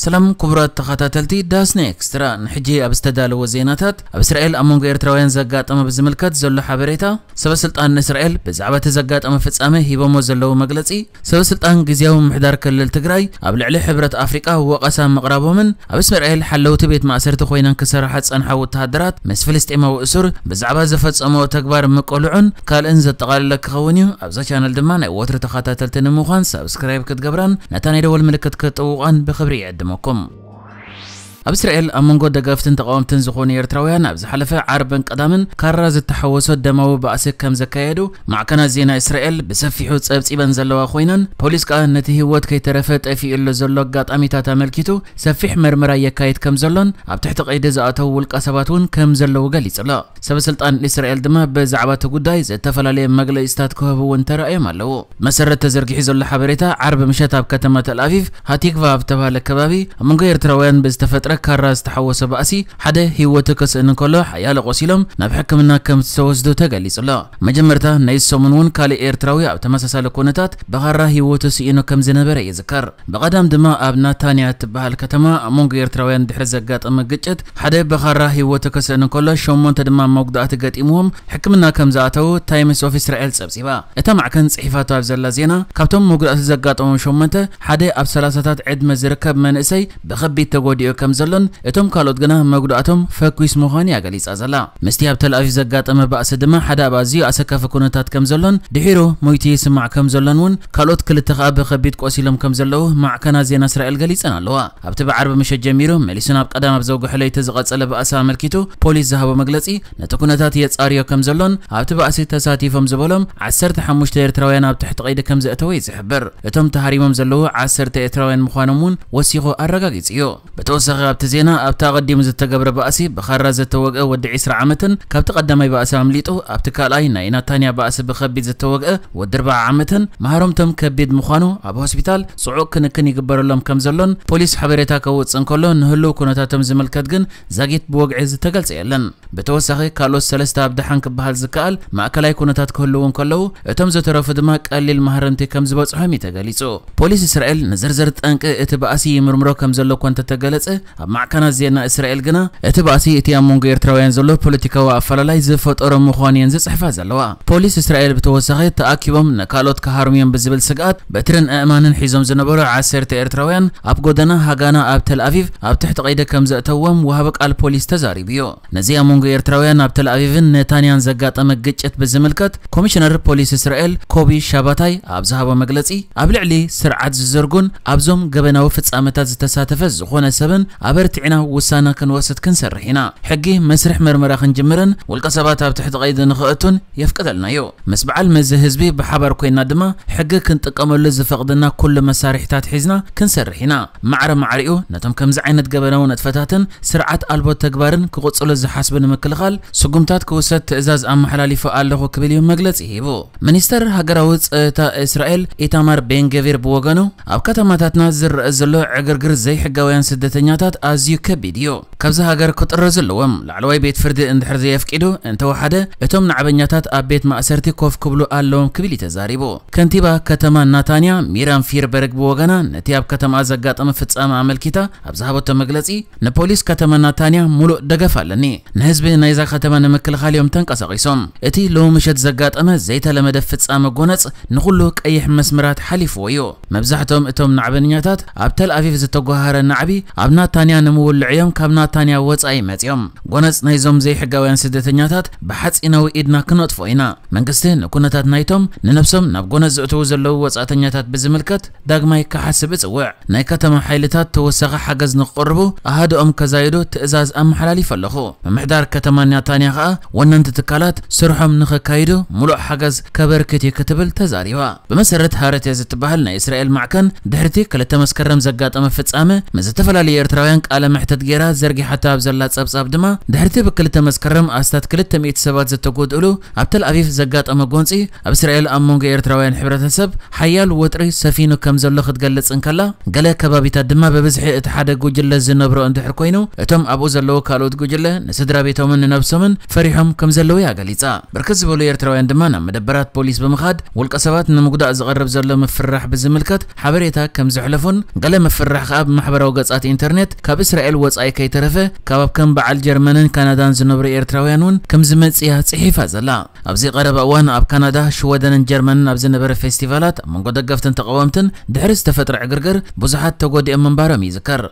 ሰላም ክቡራት ተኸታተልቲ ዳስና ኤክስትራ፣ ንሕጂ ኣብ ዝተዳለወ ዜናታት፣ ኣብ እስራኤል ኣብ መንጎ ኤርትራውያን ዘጋጠመ ብዝምልከት ዘሎ ሓበሬታ፣ ሰበ ስልጣን እስራኤል ብዛዕባ እቲ ዘጋጠመ ፍጻመ ሂቦሞ ዘለዉ መግለጺ፣ ሰበ ስልጣን ግዝያዊ ምምሕዳር ክልል ትግራይ ኣብ ልዕሊ ሕብረት ኣፍሪቃ ወቐሳ ምቕራቦምን ኣብ እስራኤል ሓለውቲ ቤት ማእሰርቲ ኮይነን ክሰርሓ ዝጸንሓ ወተሃደራት ምስ ፍልስጤማዊ እሱር ብዛዕባ ዝፈጸሞ ተግባር ምቅልዑን ካልእን ዘጠቓለለ ክኸውን እዩ። ኣብዛ ቻነል ድማ ናይ ወትሪ ተኸታተልቲ ንምዃን ሳብስክራይብ ክትገብራን ነታ ናይ ደወል ምልክት ክትጥውቓን ብኽብሪ ይዕድመኩም። ኣብ እስራኤል ኣብ መንጎ ደገፍትን ተቓወምትን ዝኾኑ ኤርትራውያን ኣብ ዝሓለፈ ዓርብን ቀዳምን ካራ ዝተሓወሶ ደማዊ ባእሲ ከም ዘካየዱ ማዕከናት ዜና እስራኤል ብሰፊሑ ጸብጺበን ዘለዋ ኮይነን፣ ፖሊስ ከኣ ነቲ ህይወት ከይተረፈ ጠፊኡ ኣሎ ዘሎ ኣጋጣሚታት ኣመልኪቱ ሰፊሕ መርመራ የካይድ ከም ዘሎን ኣብ ትሕቲ ቀይዲ ዝኣተዉ ውልቀ ሰባት እውን ከም ዘለዉ ገሊጹ ኣሎ። ሰበ ስልጣን እስራኤል ድማ ብዛዕባ እቲ ጉዳይ ዝተፈላለየ መግለጺታት ክህቡ እውን ተራእዮም ኣለዉ። መሰረት ተዘርጊሑ ዘሎ ሓበሬታ፣ ዓርቢ ምሸት ኣብ ከተማ ተልኣቪቭ ሃቲግቫ ኣብ ተባሃለ ከባቢ ኣብ መንጎ ኤርትራውያን ብዝተፈጥረ ካራ ዝተሓወሰ ባእሲ ሓደ ህይወቱ ከስእን እንከሎ ሓያሎ ቆሲሎም ናብ ሕክምና ከም ዝተወስዱ ተገሊጹ ኣሎ። መጀመርታ ናይ ሰሙን እውን ካልእ ኤርትራዊ ኣብ ተመሳሳሊ ኩነታት ብኻራ ህይወቱ ስኢኑ ከም ዝነበረ ይዝከር። ብቐዳም ድማ ኣብ ናታንያ እትበሃል ከተማ ኣብ መንጎ ኤርትራውያን ድሕሪ ዘጋጠመ ግጭት ሓደ ብኻራ ህይወቱ ከስእን እንከሎ ሸሞንተ ድማ መጉዳእቲ ገጢምዎም ሕክምና ከም ዝኣተዉ ታይምስ ኦፍ እስራኤል ጸብጺባ። እታ ማዕከን ጽሒፋቶ ኣብ ዘላ ዜና፣ ካብቶም መጉዳእቲ ዘጋጠሞም ሸሞንተ ሓደ ኣብ ሰላሳታት ዕድመ ዝርከብ መንእሰይ ብኸቢድ ተጎዲኡ ከም ዘሎን እቶም ካልኦት ግና መጉዳእቶም ፈኲስ ምዃኑ እያ ገሊጻ ዘላ። ምስቲ ኣብ ተልኣቪቭ ዘጋጠመ ባእሲ ድማ ሓደ ኣብ ኣዝዩ ኣሰካፊ ኩነታት ከም ዘሎን ድሒሩ ሞይቱ ይስማዕ ከም ዘሎን እውን ካልኦት ክልተ ከኣ ብኸቢድ ቆሲሎም ከም ዘለዉ ማዕከናት ዜና እስራኤል ገሊጸን ኣለዋ። ኣብቲ ብዓርቢ ምሸት ጀሚሩ መሊሱ ናብ ቀዳም ኣብ ዘውግሐ ለይቲ ዝቐጸለ ባእሲ ኣመልኪቱ ፖሊስ ዝሃቦ መግለጺ ነቲ ኩነታት የጻርዮ ከም ዘሎን ኣብቲ ባእሲ ተሳቲፎም ዝበሎም ዓሰርተ ሓሙሽተ ኤርትራውያን ኣብ ትሕቲ ቀይዲ ከም ዘእተወ እዩ ዝሕብር። እቶም ተሃሪሞም ዘለዉ ዓሰርተ ኤርትራውያን ምዃኖም እውን ወሲኹ ኣረጋጊጹ እዩ። ብተወሳኺ ኣብቲ ዜና ኣብቲ ኣቐዲሙ ዝተገብረ ባእሲ ብኻራ ዝተወግአ ወዲ ዕስራ ዓመትን ካብቲ ቀዳማይ ባእሲ ኣምሊጡ ኣብቲ ካልኣይ ናይ ናታንያ ባእሲ ብኸቢድ ዝተወግአ ወዲ ኣርባዓ ዓመትን መሃሮምቶም ከቢድ ምዃኑ ኣብ ሆስፒታል ጽዑቕ ክንክን ይግበረሎም ከም ዘሎን ፖሊስ ሓበሬታ ከውጽእ እንከሎ ንህልው ኩነታቶም ዝምልከት ግን ዛጊት ብወግዒ ዝተገልጸ የለን። ብተወሳኺ ካልኦት ሰለስተ ኣብ ደሓን ክበሃል ዝከኣል ማእከላይ ኩነታት ክህልዉ እንከለዉ እቶም ዝተረፉ ድማ ቀሊል ማህረምቲ ከም ዝበጽሖም እዩ ተገሊጹ። ፖሊስ እስራኤል ንዝርዝር ጠንቂ እቲ ባእሲ ይምርምሮ ከም ዘሎ እኳ እንተተገለጸ ኣብ ማዕከናት ዜና እስራኤል ግና እቲ ባእሲ እቲ ኣብ መንጎ ኤርትራውያን ዘሎ ፖለቲካዊ ኣፈላላይ ዝፈጠሮ ምዃኑ እየን ዝጽሕፋ ዘለዋ። ፖሊስ እስራኤል ብተወሳኺ ተኣኪቦም ንካልኦት ክሃርሙ እዮም ብዝብል ስግኣት በትርን ኣእማንን ሒዞም ዝነበሩ ዓሰርተ ኤርትራውያን ኣብ ጎደና ሃጋና ኣብ ተልኣቪቭ ኣብ ትሕቲ ቀይዲ ከም ዘእተዎም ወሃቢ ቃል ፖሊስ ተዛሪቡ እዩ። ነዚ ኣብ መንጎ ኤርትራውያን ኣብ ተልኣቪቭን ነታንያን ዘጋጠመ ግጭት ብዝምልከት ኮሚሽነር ፖሊስ እስራኤል ኮቢ ሻባታይ ኣብ ዝሃቦ መግለጺ ኣብ ልዕሊ ስርዓት ዝዘርጉን ኣብዞም ገበናዊ ፍጻመታት ዝተሳተፈ ዝኾነ ሰብን ኣበርቲዕና ውሳነ ክንወስድ ክንሰርሕ ኢና። ሕጊ መስርሕ መርመራ ክንጅምርን ውልቀ ሰባት ኣብ ትሕቲ ቀይዲ ንኽእቱን የፍቅደልና እዩ። ምስ በዓል መዚ ህዝቢ ብሓባር ኮይና ድማ ሕጊ ክንጥቀመሉ ዝፈቕደና ኩሉ መሳርሒታት ሒዝና ክንሰርሕ ኢና። ማዕረ ማዕሪኡ ነቶም ከምዚ ዓይነት ገበናዊ ንጥፈታትን ስርዓት ኣልቦ ተግባርን ክቕጽሉ ዝሓስቡ ንምክልኻል ስጉምታት ክውሰድ ትእዛዝ ኣመሓላሊፉ ኣለኹ ክብል እዩ መግለጺ ሂቡ። ሚኒስተር ሃገራዊ ጸጥታ እስራኤል ኢታማር ቤንገቪር ብወገኑ ኣብ ከተማታትና ዝረአ ዘሎ ዕግርግር ዘይሕጋውያን ስደተኛታት ኣዝዩ ከቢድ እዩ። ካብዚ ሃገር ክጥረዙ ኣለዎም። ላዕለዋይ ቤት ፍርዲ እንድሕር ዘየፍቂዱ እንተወሓደ እቶም ናዕበኛታት ኣብ ቤት ማእሰርቲ ኮፍ ክብሉ ኣለዎም ክብል እዩ ተዛሪቡ። ከንቲባ ከተማ ናታንያ ሚራም ፊርበርግ ብወገና ነቲ ኣብ ከተማ ዘጋጠመ ፍጻመ ኣመልኪታ ኣብ ዝሃበቶ መግለጺ ንፖሊስ ከተማ ናታንያ ሙሉእ ደገፍ ኣለኒ። ንህዝቢ ናይዛ ከተማ ንምክልኻል እዮም ተንቀሳቒሶም። እቲ ሎሚ ምሸት ዘጋጠመ ዘይተለመደ ፍጻመ ጎነጽ ንኹሉ ቀይሕ መስመራት ሓሊፍዎ እዩ። መብዛሕትኦም እቶም ናዕበኛታት ኣብ ተል ኣቪቭ ዝተጓሃረ ናዕቢ ኣብ ናታንያ ንምውልዕ እዮም ካብ ናታንያ ወጻኢ መጺኦም። ጎነጽ ናይዞም ዘይሕጋውያን ስደተኛታት ብሓጺናዊ ኢድና ክነጥፎ ኢና። መንግስቲ ንኩነታት ናይቶም ንነብሶም ናብ ጎነጽ ዝእትዉ ዘለዉ ወጻእተኛታት ብዝምልከት ዳግማይ ክሓስብ እጽውዕ። ናይ ከተማ ሓይልታት ተወሳኺ ሓገዝ ንክቕርቡ ኣሃድኦም ከዛይዱ ትእዛዝ ኣመሓላሊፈ ኣለኹ። ምምሕዳር ከተማ ናታንያ ከኣ ወነንቲ ትካላት ስርሖም ንኸካይዱ ሙሉእ ሓገዝ ከበርክት እዩ ክትብል ተዛሪባ። ብመሰረት ሃረትያ ዝትበሃል ናይ እስራኤል ማዕከን ድሕርቲ ክልተ መስከረም ዘጋጠመ ፍጻመ ምስ ዝተፈላለዩ ኤርትራውያን ቃለ መሕተት ጌራ ዘርጊሓታ ኣብ ዘላ ጸብጻብ ድማ፣ ድሕርቲ ብክልተ መስከረም ኣስታት ክልተ ሚእቲ ሰባት ዝተጎድእሉ ኣብ ተል ኣቪቭ ዘጋጠመ ጎንጺ፣ ኣብ እስራኤል ኣብ መንጎ ኤርትራውያን ሕብረተሰብ ሓያል ወጥሪ ሰፊኑ ከም ዘሎ ክትገልጽ እንከላ፣ ገለ ከባቢታት ድማ ብብዝሒ እቲ ሓደ ጉጅለ ዝነብሮ እንድሕር ኮይኑ፣ እቶም ኣብኡ ዘለዉ ካልኦት ጉጅለ ንስድራ ቤቶምን ንነብሶምን ፈሪሖም ከም ዘለዉ እያ ገሊጻ። ብርክት ዝበሉ ኤርትራውያን ድማ ናብ መደበራት ፖሊስ ብምኻድ፣ ውልቀ ሰባት ንምጉዳእ ዝቐርብ ዘሎ ምፍርራሕ ብዝምልከት ሓበሬታ ከም ዘሕለፉን፣ ገለ ምፍርራሕ ከኣ ብማሕበራዊ ገጻት ኢንተርኔት ካብ እስራኤል ወጻኢ ከይተረፈ፣ ካብ ኣብ ከም በዓል ጀርመንን ካናዳን ዝነብሩ ኤርትራውያን እውን ከም ዝመጽእ እያ ጽሒፋ ዘላ። ኣብዚ ቀረባ እዋን ኣብ ካናዳ፣ ሽወደንን ጀርመንን ኣብ ዝነበረ ፌስቲቫላት ኣብ መንጎ ደገፍትን ተቓወምትን ድሕሪ ዝተፈጥረ ዕግርግር ብዙሓት ተጎዲኦም ምንባሮም ይዝከር።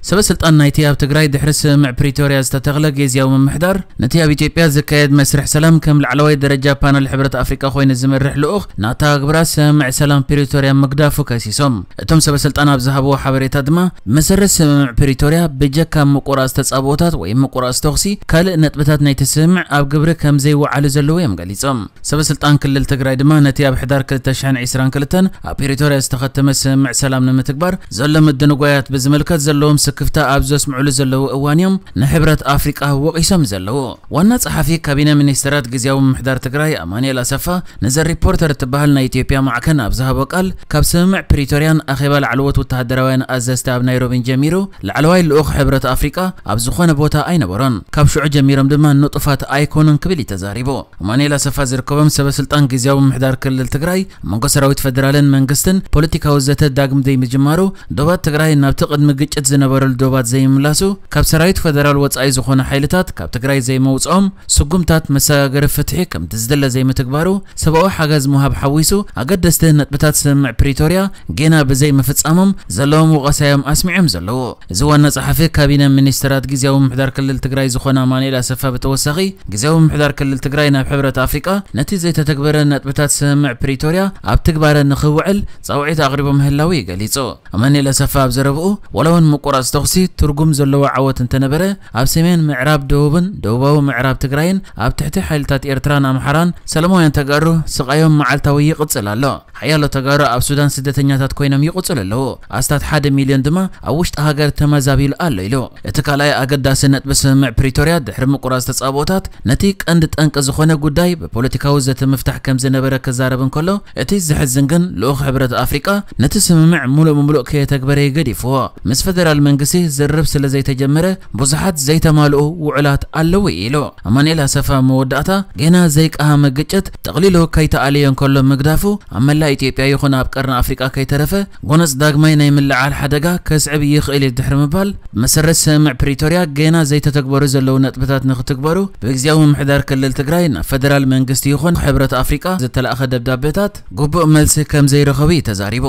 ሰበ ስልጣን ናይቲ ኣብ ትግራይ ድሕሪ ስምምዕ ፕሪቶርያ ዝተተኽለ ግዝያዊ ምምሕዳር፣ ነቲ ኣብ ኢትዮጵያ ዝካየድ መስርሕ ሰላም ከም ላዕለዋይ ደረጃ ፓነል ሕብረት ኣፍሪቃ ኮይኑ ዝመርሕ ልኡኽ ንኣተግባብራ ስምምዕ ሰላም ፕሪቶርያ ምግዳፉ ከሲሶም። እቶም ሰበ ስልጣን ኣብ ዝሃብዎ ሓበሬታ ድማ፣ ብመሰረት ስምምዕ ፕሪቶርያ ብጀካ ምቁራጽ ተጻብኦታት ወይ ምቁራጽ ተኹሲ ካልእ ነጥብታት ናይቲ ስምምዕ ኣብ ግብሪ ከም ዘይወዓሉ ዘለዉ እዮም ገሊጾም። ሰበ ስልጣን ክልል ትግራይ ድማ ነቲ ኣብ ሕዳር ክልተ ሽሕን ዕስራን ክልተን ኣብ ፕሪቶርያ ዝተኸተመ ስምምዕ ሰላም ንምትግባር ዘሎ ምድንጓያት ብዝምልከት ዘለዎም ስክፍታ ኣብ ዘስምዑሉ ዘለዉ እዋን እዮም ንሕብረት ኣፍሪቃ ወቒሶም ዘለዉ። ዋና ጸሓፊ ካቢነ ሚኒስትራት ግዝያዊ ምምሕዳር ትግራይ ኣማኑኤል ኣሰፋ ነዘ ሪፖርተር እትበሃል ናይ ኢትዮጵያ ማዕከን ኣብ ዝሃቦ ቃል፣ ካብ ስምምዕ ፕሪቶርያን ኣኼባ ላዕለዎት ወተሃደራውያን ኣዘዝቲ ኣብ ናይሮቢን ጀሚሩ ላዕለዋይ ልኡኽ ሕብረት ኣፍሪቃ ኣብ ዝኾነ ቦታ ኣይነበሮን። ካብ ሽዑ ጀሚሮም ድማ ንጡፋት ኣይኮኑን ክብል እዩ ተዛሪቡ። ኣማኑኤል ኣሰፋ ዝርከቦም ሰበ ስልጣን ግዝያዊ ምምሕዳር ክልል ትግራይ፣ ኣብ መንጎ ሰራዊት ፈደራልን መንግስትን ፖለቲካዊ ዘተ ዳግም ዘይምጅማሩ፣ ዶባት ትግራይ ናብቲ ቅድሚ ግጭት ዝነበረሉ ዶባት ዘይምምላሱ፣ ካብ ሰራዊት ፈደራል ወጻኢ ዝኾኑ ሓይልታት ካብ ትግራይ ዘይመውጽኦም፣ ስጉምታት መሰጋገሪ ፍትሒ ከምቲ ዝድለ ዘይምትግባሩ፣ ሰብኣዊ ሓገዝ ምሃብ ሓዊሱ ኣገደስቲ ነጥብታት ስምምዕ ፕሪቶርያ ጌና ብዘይምፍጻሞም ዘለዎም ወቐሳ እዮም ኣስሚዖም ዘለዉ። እዚ ዋና ጸሓፊ ካቢነ ሚኒስትራት ግዝያዊ ምምሕዳር ክልል ትግራይ ዝኾነ ኣማኑኤል ኣሰፋ ብተወሳኺ፣ ግዝያዊ ምምሕዳር ክልል ትግራይ ናብ ሕብረት ኣፍሪቃ ነቲ ዘይተተግበረ ነጥብታት ስምምዕ ፕሪቶርያ ኣብ ትግባረ ንኽውዕል ጻውዒት ኣቕሪቡ ምህላዉ እዩ ገሊጹ። ኣማኑኤል ኣሰፋ ኣብ ዘረብኡ፣ ዋላ እውን ምቁራጽ ተኹሲ ትርጉም ዘለዎ ዓወት እንተነበረ፣ ኣብ ሰሜን ምዕራብ ደቡብን ደቡባዊ ምዕራብ ትግራይን ኣብ ትሕቲ ሓይልታት ኤርትራን ኣምሓራን ሰላማውያን ተጋሩ ስቓዮም መዓልታዊ ይቕጽል ኣሎ። ሓያሎ ተጋሩ ኣብ ሱዳን ስደተኛታት ኮይኖም ይቕጽሉ ኣለዉ። ኣስታት ሓደ ሚልዮን ድማ ኣብ ውሽጢ ሃገር ተመዛቢሉ ኣሎ ኢሉ። እቲ ካልኣይ ኣገዳሲ ነጥቢ ስምምዕ ፕሪቶርያ ድሕሪ ምቁራጽ ተጻብኦታት ነቲ ቀንዲ ጠንቂ ዝኾነ ጉዳይ ብፖለቲካዊ ዘተ ምፍታሕ ከም ዝነበረ ክዛረብ እንከሎ፣ እቲ ዘሕዝን ግን ልኡኽ ሕብረት ኣፍሪቃ ነቲ ስምምዕ ሙሉእ ብምሉእ ከየተግበረ እዩ ገዲፍዎ። ምስ ፈደራል መንግስቲ ዝርርብ ስለ ዘይተጀመረ ብዙሓት ዘይተማልኡ ውዕላት ኣለዉ ኢሉ። ኣማኑኤል ኣሰፋ መወዳእታ ጌና ዘይቀሃመ ግጭት ጠቕሊሉ ከይተኣለየ እንከሎ ምግዳፉ ኣብ መላእ ኢትዮጵያ ይኹን ኣብ ቀርኒ ኣፍሪቃ ከይተረፈ ጎነጽ ዳግማይ ናይ ምልዓል ሓደጋ ከስዕብ ይኽእል እዩ ድሕሪ ምባል፣ ብመሰረት ስምምዕ ፕሪቶርያ ጌና ዘይተተግበሩ ዘለዉ ነጥብታት ንኽትግበሩ ብግዝያዊ ምምሕዳር ክልል ትግራይ ናብ ፈደራል መንግስቲ ይኹን ሕብረት ኣፍሪቃ ዝተላእኸ ደብዳቤታት ግቡእ መልሲ ከም ዘይረኸቡ እዩ ተዛሪቡ።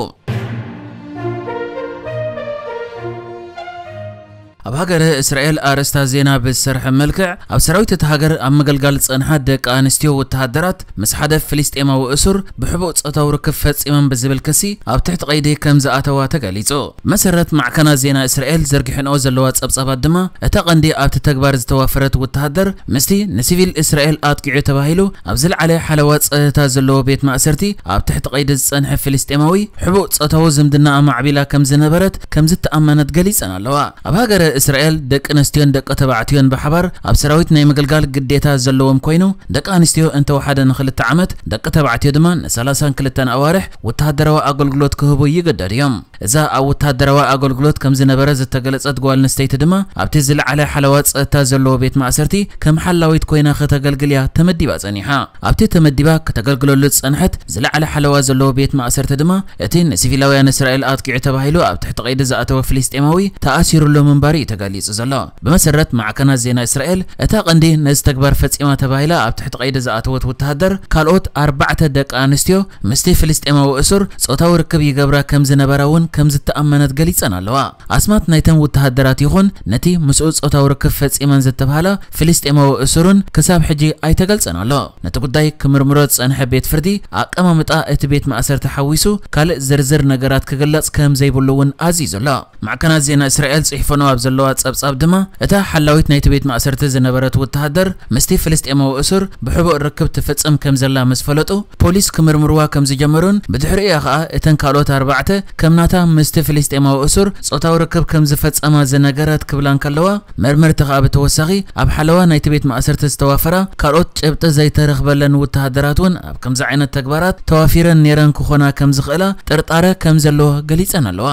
ኣብ ሃገረ እስራኤል ኣርእስታት ዜና ብዝሰርሐ መልክዕ፣ ኣብ ሰራዊት እታ ሃገር ኣብ ምግልጋል ዝጸንሓ ደቂ ኣንስትዮ ወተሃደራት ምስ ሓደ ፍልስጤማዊ እሱር ብሕቡእ ጾታዊ ርክብ ፈጺመን ብዝብል ክሲ ኣብ ትሕቲ ቀይዲ ከም ዝኣተዋ ተገሊጹ። መሰረት ማዕከናት ዜና እስራኤል ዘርጊሐንኦ ዘለዋ ጸብጻባት ድማ፣ እታ ቀንዲ ኣብቲ ተግባር ዝተዋፈረት ወተሃደር ምስቲ ንሲቪል እስራኤል ኣጥቂዑ ተባሂሉ ኣብ ዝለዓለ ሓለዋ ጸጥታ ዘለዎ ቤት ማእሰርቲ ኣብ ትሕቲ ቀይዲ ዝጸንሐ ፍልስጤማዊ ሕቡእ ጾታዊ ዝምድና ኣማዕቢላ ከም ዝነበረት ከም ዝተኣመነት ገሊጸን ኣለዋ። ኣብ ሃገረ እስራኤል ደቂ ኣንስትዮን ደቂ ተባዕትዮን ብሓባር ኣብ ሰራዊት ናይ ምግልጋል ግዴታ ዘለዎም ኮይኑ፣ ደቂ ኣንስትዮ እንተወሓደ ንኽልተ ዓመት፣ ደቂ ተባዕትዮ ድማ ንሰላሳን ክልተን ኣዋርሕ ወተሃደራዊ ኣገልግሎት ክህቡ ይግደዱ እዮም። እዛ ኣብ ወተሃደራዊ ኣገልግሎት ከም ዝነበረ ዝተገለጸት ጓል ኣንስተይቲ ድማ ኣብቲ ዝለዓለ ሓለዋ ጸጥታ ዘለዎ ቤት ማእሰርቲ ከም ሓላዊት ኮይና ከተገልግል እያ ተመዲባ ጸኒሓ። ኣብቲ ተመዲባ ከተገልግለሉ ዝጸንሐት ዝለዓለ ሓለዋ ዘለዎ ቤት ማእሰርቲ ድማ እቲ ንሲቪላውያን እስራኤል ኣጥቂዑ ተባሂሉ ኣብ ትሕቲ ቀይዲ ዝኣተወ ፍልስጤማዊ ተኣሲሩሉ ምንባሩ እዩ ተገሊጹ ዘሎ። ብመሰረት ማዕከናት ዜና እስራኤል፣ እታ ቀንዲ ነዚ ተግባር ፈጺማ ተባሂላ ኣብ ትሕቲ ቀይዲ ዝኣተወት ወተሃደር ካልኦት ኣርባዕተ ደቂ ኣንስትዮ ምስቲ ፍልስጤማዊ እሱር ጾታዊ ርክብ ይገብራ ከም ዝነበራ እውን ከም ዝተኣመነት ገሊጸን ኣለዋ። ኣስማት ናይተን ወተሃደራት ይኹን ነቲ ምስኡ ጾታዊ ርክብ ፈጺመን ዝተባህላ ፍልስጤማዊ እሱርን ክሳብ ሕጂ ኣይተገልጸን ኣሎ። ነቲ ጉዳይ ክምርምሮ ዝጸንሐ ቤት ፍርዲ ኣቀማምጣ እቲ ቤት ማእሰርቲ ሓዊሱ ካልእ ዝርዝር ነገራት ክግለጽ ከም ዘይብሉ እውን ኣዚዙ ኣሎ። ማዕከናት ዜና እስራኤል ጽሒፈንኦ ኣብ ዘሎ ዘለዋ ጸብጻብ ድማ፣ እታ ሓላዊት ናይቲ ቤት ማእሰርቲ ዝነበረት ወተሃደር ምስቲ ፍልስጤማዊ እሱር ብሕቡእ ርክብ ትፍጽም ከም ዘላ ምስ ፈለጡ፣ ፖሊስ ክምርምርዋ ከም ዝጀመሩን፣ ብድሕሪኡ ከኣ እተን ካልኦት ኣርባዕተ ከም ናታ ምስቲ ፍልስጤማዊ እሱር ጾታዊ ርክብ ከም ዝፈጸማ ዝነገራት ክብላ እንከለዋ፣ መርመርቲ ከኣ ብተወሳኺ ኣብ ሓለዋ ናይቲ ቤት ማእሰርቲ ዝተዋፈራ ካልኦት ጭብጢ ዘይተረኽበለን ወተሃደራት እውን ኣብ ከምዚ ዓይነት ተግባራት ተዋፊረን ነይረን ክኾና ከም ዝኽእላ ጥርጣረ ከም ዘለዎ ገሊጸን ኣለዋ።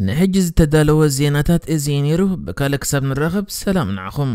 ንሕጂ ዝተዳለወ ዜናታት እዚ እዩ ነይሩ። ብካልእ ክሳብ ንራኸብ ሰላም ንዓኹም።